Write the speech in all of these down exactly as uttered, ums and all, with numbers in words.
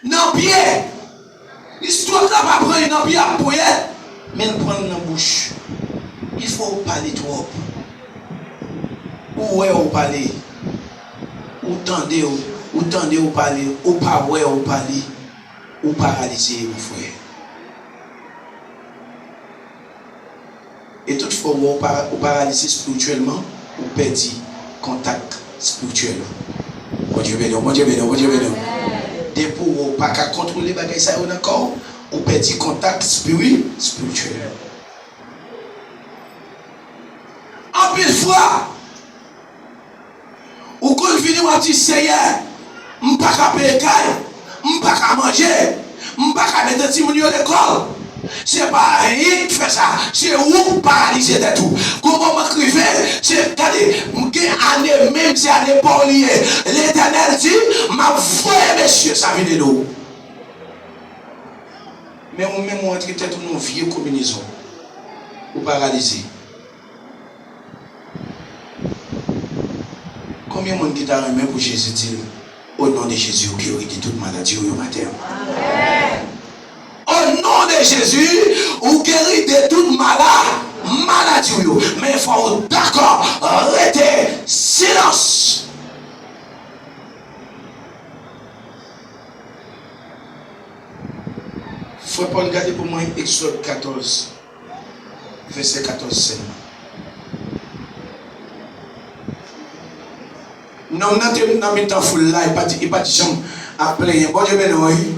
Nan pye. Li stwok la pa pran li nan pye ap ponyèt, men l pran l nan bouch. Li fè w pale twòp. Ou wè ou pale. Ou tande w, ou tande w pale, ou pa wè ou pale. Ou paralize, mon frè. E tout fwa ou wè ou para-, ou paralize espirityèlman, ou pèdi kontak espirityèl ou. Bondye beni w, Bondye beni w, Bondye beni w. Depi ou wè ou pa ka kontwole bagay sa yo nan kò w, ou pèdi kontak espiri-, espirityèl. Anpil fwa, ou konn vini, w ap di, Seyè, m pa ka peye kay, m pa ka manje, m pa ka mete timoun yo lekòl. Se pa anyenk fè sa, se ou k paralize tèt ou. Gon moman k rive, se, gade, m gen ane menm, se ane pa w li ye. Letènèl di, m ap voye mesye sa vin ede w. Men ou menm, ou antre tèt ou nan yon vye konbinezon. Ou paralize. Konbyen moun ki ta renmen pou Jezi di l, "O non de Jezi, ou geri de tout maladi w yo maten an"? O non de Jezi, ou geri de tout mala-, maladi w yo. Men fò w dakò, rete silans. Frè Pòl, gade pou mwen Egzòd katòz. Vèsè katòz sèlman. Nonm nan te nan mitan foul la, li pa t, li pa t janm ap plenyen. Bondye beni w, wi.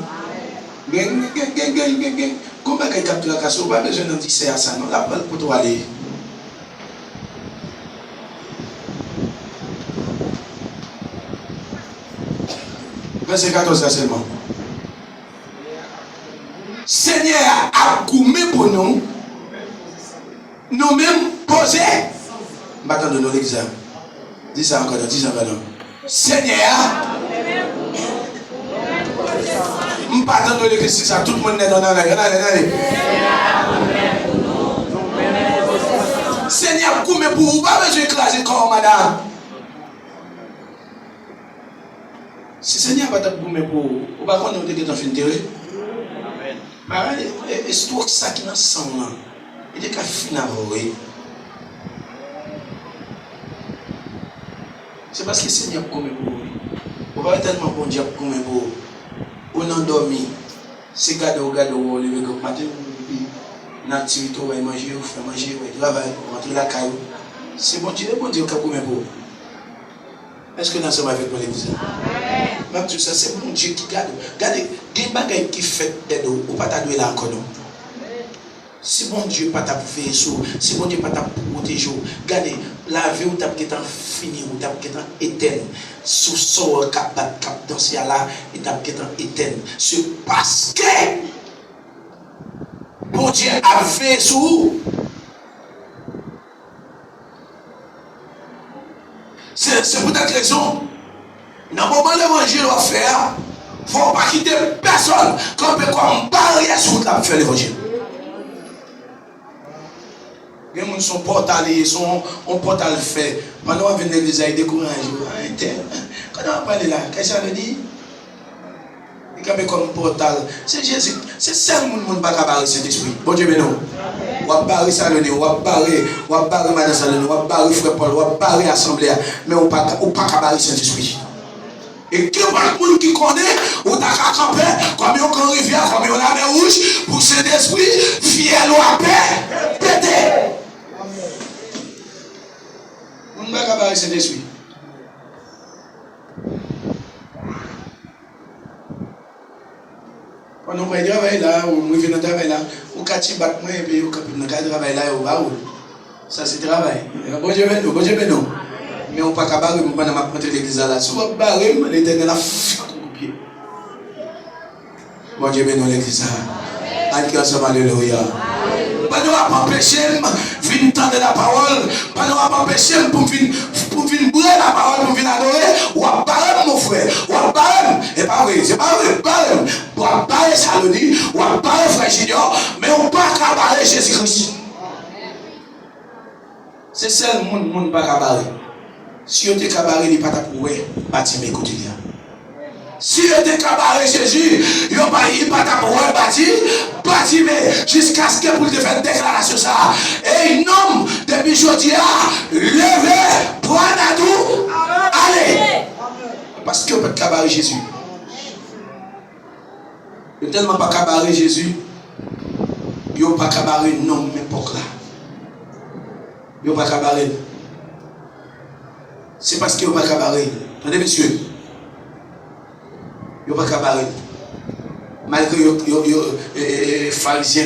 Gen, gen, gen, gen, gen, gen, gen. Gon bagay k ap trakase w, ou pa bezwen nan disè a sa, non. L ap pran l kote w ale. Vèsè katòz la sèlman. Senyè a ap goumen pou nou. Nou menm poze. M pa tande w non legliz la. Di sa ankò non, di sa ankò non. Senyè a. M pa tande w legliz sa, tout moun nèt ann ale, ann ale, ann ale. Senyè ap goumen pou ou, ou pa bezwen kraze kò w, madanm. Si Senyè a pa t ap goumen pou ou, ou pa konnen ou te gentan fin tere? Amèn. Paske, e, e, estwok sa ki nan san w lan, li te ka fin avè w, wi. Se paske Senyè ap goumen pou ou, wi. Ou pa wè tèlman Bondye ap goumen pou ou. Ou nan dòmi, se gade w gade w, ou leve granp maten, ou nan aktivite, ou bay manje, ou fè manje, ou bay travay, ou rantre lakay ou. Se Bondye, e Bondye k ap goumen pou ou. Èske n ansanm avèk mwen legliz la? M ap di w sa, se Bondye ki gade w. Gade, gen bagay ki fèt dèyè do w, ou pa ta dwe la ankò non. Si Bondye pa t ap veye sou w, si Bondye pa t ap pwoteje w, gade, lavi w t ap gentan fini, ou t ap gentan etèn. Sou sò w k ap bat, k ap danse a la, li t ap gentan etèn. Se paske Bondye ap veye sou ou. Se, se poutèt rezon, nan moman levanjil w ap fè a, fò w pa kite pèsonn kanpe kòm baryè sou wout la pou fè levanjil. Gen moun se yon pòtal li ye, se yon, yon pòtal fè. Pandan w ap vin legliz la, li dekouraje w. A, entèl. Kote w ap prale la? Kay Saloni? Li kanpe kòm pòtal. Se Jezi, se sèl moun moun pa ka bare Sentespri. Bondye beni w. W ap bare Saloni, w ap bare, w ap bare madan Saloni, w ap bare frè Pòl, w ap bare asanble a. Men ou pa ka, ou pa ka bare Sentespri. E kenpòt moun ki konnen, ou ta ka kanpe kòm yon gran rivyè, kòm yon lamè wouj, pou Sentespri, fyèl ou a pè, pete. Moun pa ka bare Sentespri. Pandan w pral travay la, ou rive nan travay la, ou ka ti bat mwen, epi ou kanpe m nan kay travay la, yo ba ou. Sa se travay. Bondye beni w, Bondye beni w. Men ou pa ka bare m pandan m ap rantre legliz la la. Si w ap bare m, Letènèl ap fè w kout pye. Bondye beni w legliz la. Ann kriye ansanm, alelouya. Pandan w ap anpeche m vin tande lapawòl, pandan w ap anpeche m pou m vin, pou m vin bre lapawòl, pou m vin adore, w ap bare m, mon frè. W ap bare m. E pa vre, se pa vre, bare m. W ap bare Saloni, w ap bare frè Junior, men ou pa ka bare Jezi Kris. Se sèl moun, moun pa ka bare. Si yo te ka bare, li pa t ap wè Batime kote li a. Si yo te ka bare Jezi, yo pa, li pa t ap wè Bati, Batime, jiskaske pou l te fè deklarasyon sa a. Ey, nonm, depi jodi a, leve, pran rad ou, ale. Paske yo pa t ka bare Jezi. Yo tèlman pa ka bare Jezi, yo pa ka bare nonm epòk la. Yo pa ka bare l. Se paske yo pa ka bare l. Tande, mesye. Yo pa ka bare l. Malgre yo, yo, yo, e, e, e, Farizyen